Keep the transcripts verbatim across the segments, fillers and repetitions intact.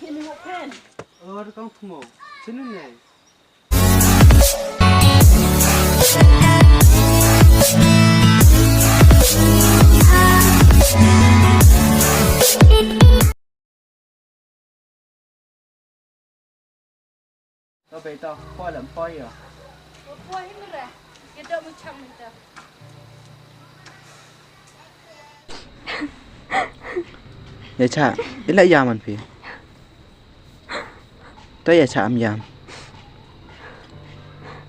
Ki mi hok pen. Or kong thmo. Sini ne. To bei to, poi lam poi ïa. Poi hi mara. Ïa dok mu chang mynta. Ïa cha, i la ïam an phi. To ïa cha am ïam.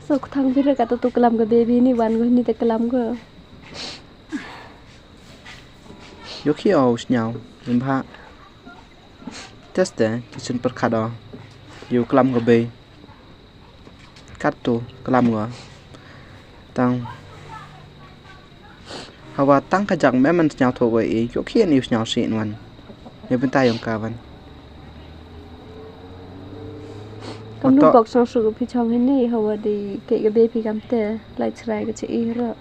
So ku thang phi re ka to tu klam ka baby ni wan go ni te klam go. Yo ki au sñiaw, ym bha. Teste, ki chun pyrkhat o. Ïa u klam ka bei. Kat tu, klam ka. Tang. Hawa tang ka jak me man sñiaw tho wei i, yo ki ni sñiaw si nwan. Ïa bynta yong ka wan. Kam nu bok song su phi chong hini, hawa di ke ka bei phi kam te, lai chrai ka chi i ro.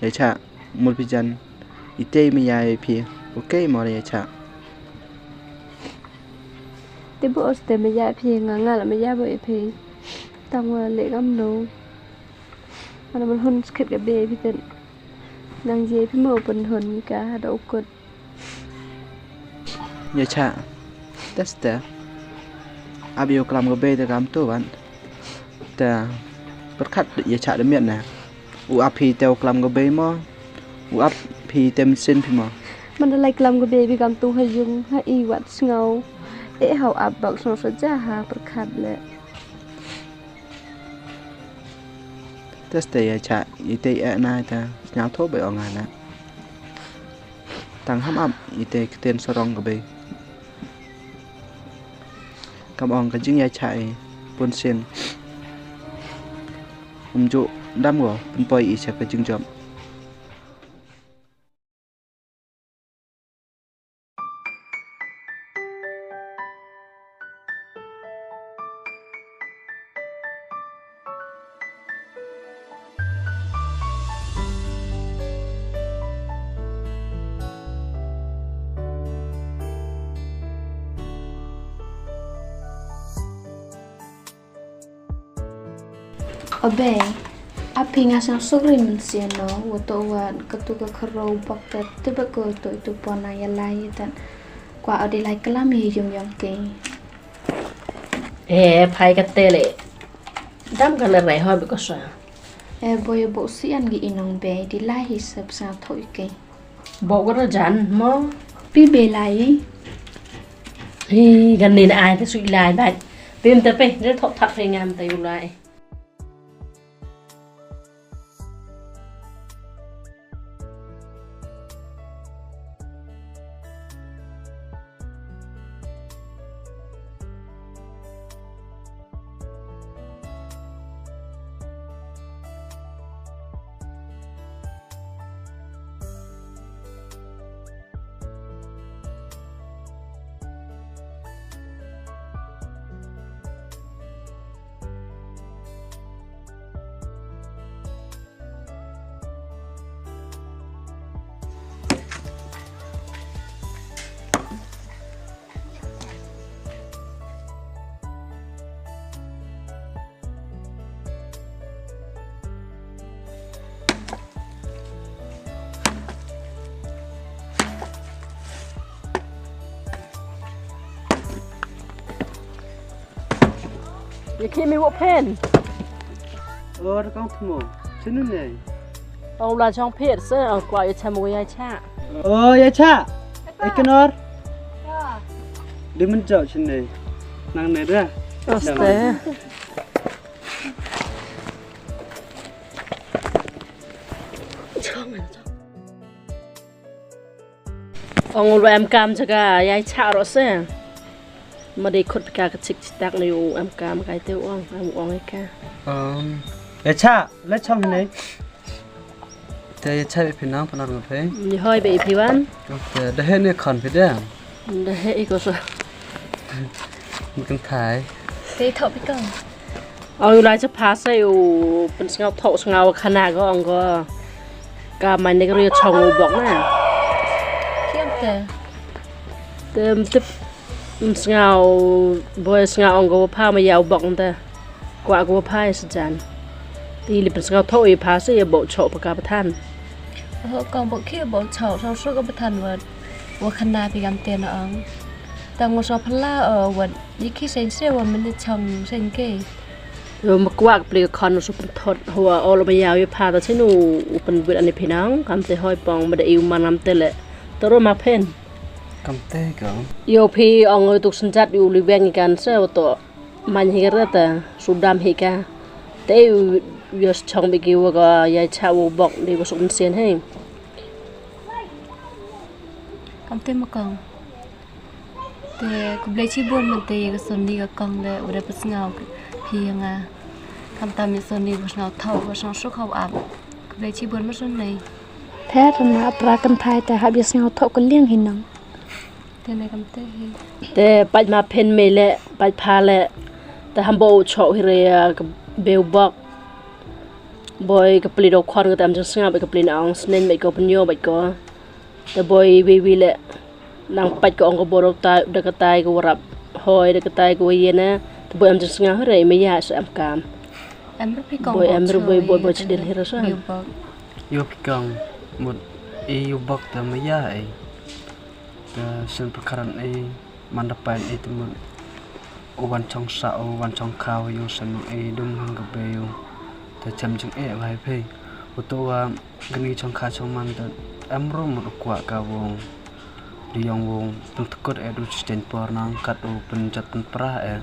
Ïa cha, mul phi jan. Ite mi ya phi. Okay, mor ïa cha. Te bo os te mi ya phi nga nga la mi ya bo phi. Tang wa le kam no. Ana man hon skit ka be phi ten. Nang je phi mo pun hon ka da ukut. Ïa cha. Teste. Abi u klam ka bei te kam tu ban. Te pyrkhat ïa cha da miet na. U ap phi te u klam ka bei mo. U ap phi te mynsiem phi mo. Man da lai klam ka bei bi kam tu ha yung ha i wat sngaw. E hau ap bak sngaw sa ja ha pyrkhat le. Teste ïa cha ite e na ita sñiaw tho bei ong ana. Tang ham ap ite ktien sarong ka bei. Kam ong ka jingïacha i pun sien. Um ju dam go pun poi i cha ka jingjop. Obe, a phi nga sngewsuk ri mynsiem no, wa to wa katu ka khro bok ta tibak ko to itu pona ya lai tan. Kwa odi lai klam hi yung yong ke. Eh, phai ka tele. Dam ka le rai ho bi ko sa. Eh, boy bo sian gi inong be di lai hi sep sa tho ike. Bo ko jan mo. Pi be lai. Hi, gan ni na ai te sui lai bai. Pim te pe, de thok thak pe ngam te u lai. Ye ki mi wo pen. Or kong thmo. Chunu ne. Ong la chong phet se ong kwa ye cham wo ye cha. O ye cha. Ekenor. Di men chok chunu. Nang ne da. Aste. Ong u em kam jaka yai cha ro se. Ma dei khut pika ka chik chitak ni u em kam kai te ong am ong ka. Um, ya cha le chong ne. Te ya cha phi nang panar ngape. Ni hoi be phi wan. Te da he ne khon phi de. Da he i ko sa. Mungkin thai. Te thok phi kong. Ong u lai cha pha sai u pynsngaw thok sngaw khana ko ong ko. Ka man ne ka ri chong u bok na. Kiam te. Tem tip. Sngaw, boi sngaw ong ko wa pha ma ya u bok nte. Kwah ko wa pha ya sajan. Te ili pynsngaw tho ya pha se ya bok chok pa ka pathan. Ho kong bok ki bok chok, so so ka pathan wat. Wa khana pi kam te na ong. Ta ngo so phala o wat. Yi ki sen se wa mene chong sen ke. Yo ma kwah ka pli ka khon so pynthot. Ho wa ol ma ya ya pha ta sinu u pynbit ani phi nang. Kam te hoi pong ma da iu man kam te le. Toro ma phen. Kam te ko. Yo phi ong tuk senjat yu li weng ikan se wa to. Man hi ka rata, sudam hi ka. Te yu, yu chong bi ki wa ka ya cha wa bok di wa suk msien he. Kam te ma kong. Te khublei chibun man te ya ka soni ka kong de wa da pynsngaw phi ya nga. Kam tam ya soni wa sngaw tho wa sngaw suk hau ap. Khublei chibun ma soni. Te rana pra kan thai te hap ya sngaw tho ka liang hi nang. Te ne kam te hi. Te pait ma phen me le, pait pha le. Te ham bo chok hi re ya ka beu bok. Boi ka pli do khon ka tam jing sngap ka pli na ong snen bait ko pynyo bait ko. Te boi wi wi le. Nang pait ko ong ko bo do ta da ka tai ko warap. Hoi da ka tai ko yene. Te boi am jing sngap hi re me ya sa am kam. Em ru pi kong Boi bo em ru boi choi boi boi te chidil hi re sa. Beu bok. Yo pi kong mut i yu bok te me ya e. Te sien pyrkhat ei man da pain ei te mut u wan chong sa u wan chong kha u yung sen mut ei dum hang ka bei u. Te chem jing ei bai phei u to wa gani chong kha chong man te em ro mut u kwah ka wong di yong wong pyntkut ei du chen por nang kat u pynjat pynpra ei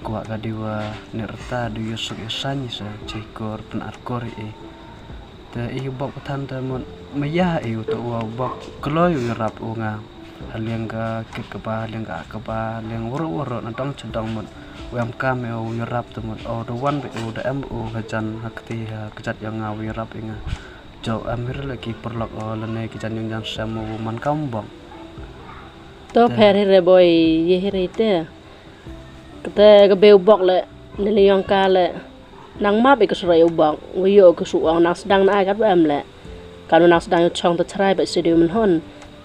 kwah ka di wa ne rta du yosuk yosani sa chei kor pyn ar kor ei. Te i u bok pathan te mut maya i u to u bok kloi u rap u nga. Haliang ka kit kaba, haliang ka kaba, haliang waro waro na dong chadong mut. U em kam i u rap te mut o da wan ba u da em u ka jan ha kti ha kjat yang nga u rap i nga. Jo em hir le ki perlok o lane ki jan yung jan sem u man kam bok. To Te- pher hir e boi ye hir i te. Kata ka beu bok le ne le yong ka le nang map i ka surai u bok ngu yo ka su ong nang sedang na ai kat ba em le. Ka nu nang sedang yo chong ta chrai ba se de men hon.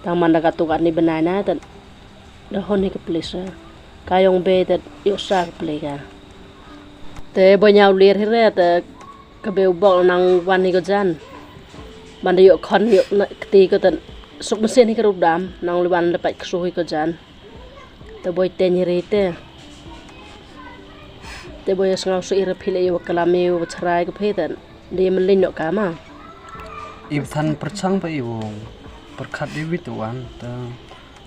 Tang man da ka tu ka ni benai na ta da hon hi ka pli sa. Ka yong be ta yo sa ka pli ka. Te bo nyau lir hi re ta ka beu bok nang wan hi ka jan. Man da yo khon yo na kti ka ta suk mesin hi ka rup dam nang li wan da pait ka su hi ka jan. Te boi ten ri te. Te boi sngaw su ira phile yo kalame yo chrai ko phe te. De melin no kama. I than perchang ba i wong. Perkhat de wit wan te.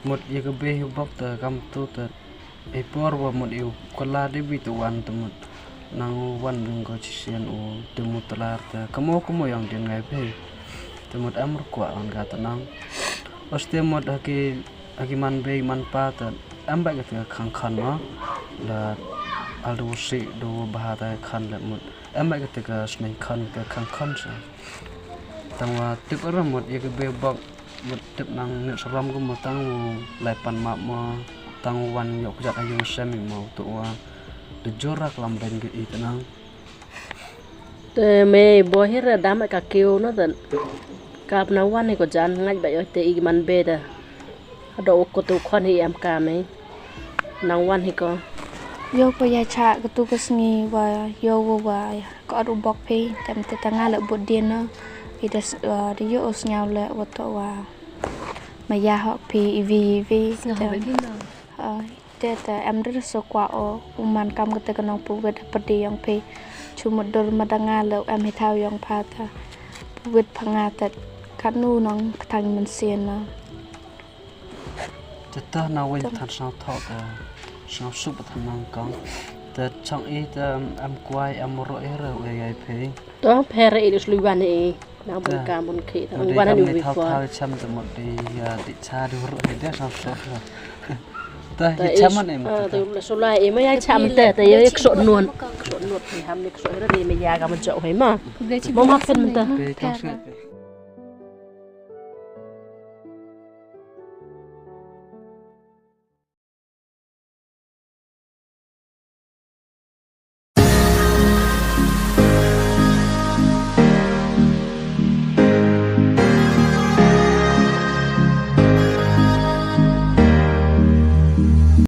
Mut ya ka be yu bok te kam tu te. I por wa mut i kala de wit wan te mut. Nang wan ding ko chisian u te mut lar te. Kamo kamo yang den ngai be. Te mut am rkwa wan ga te nang. Oste mut haki Agi man bei man pa ta em ba ka te khang khan ma da al du si du ba ta khan le mut em ba ka te ka sneng khan ka khang khan sa. Tang wa tip ara mut ya ka be bak mut tip nang ne saram ko mut tang u lai pan ma ma tang wan yok jat ayung semi ma tu wa de jorak lam ben ke i tenang. Te me bo hi re dam ka kiu no te. Kap na wan hi ko jan ngaj ba yo te i man be da. Ado ko tu khon hi em ka me. Nang wan hi ko. Yo ko ya cha ko tu ko sngi wa yo wo wa ko adu bok phi tem te tanga le bud din no. I des de yo o snyaw le wo to wa. Ma ya hok phi i vi i vi. Snyaw le vi no. Ai. Te te em rir so kwa o u man kam kate ka nong puwit ha pyrdi yong phi. Chu mut dur ma da nga le u em hi thaw yong pha ta. Puwit pha nga te kat nu nong ktang mynsiem na. Te ta na wen than sngaw thok te sngaw sup than nang kong. Te chong i te em kwai em ro i re u e ai phi. To pher i dus lui wan i. Nang bun ka bun khi ta wan ni wi kwa. Thau cham ta mot di ya di cha di ru di da sa so. Ta hi cham man em ta. Ta so lai em ya cham ta ta ya so non. So non hi ham ni so ra di me ya ka man jo hi ma. Mo ma ken ta.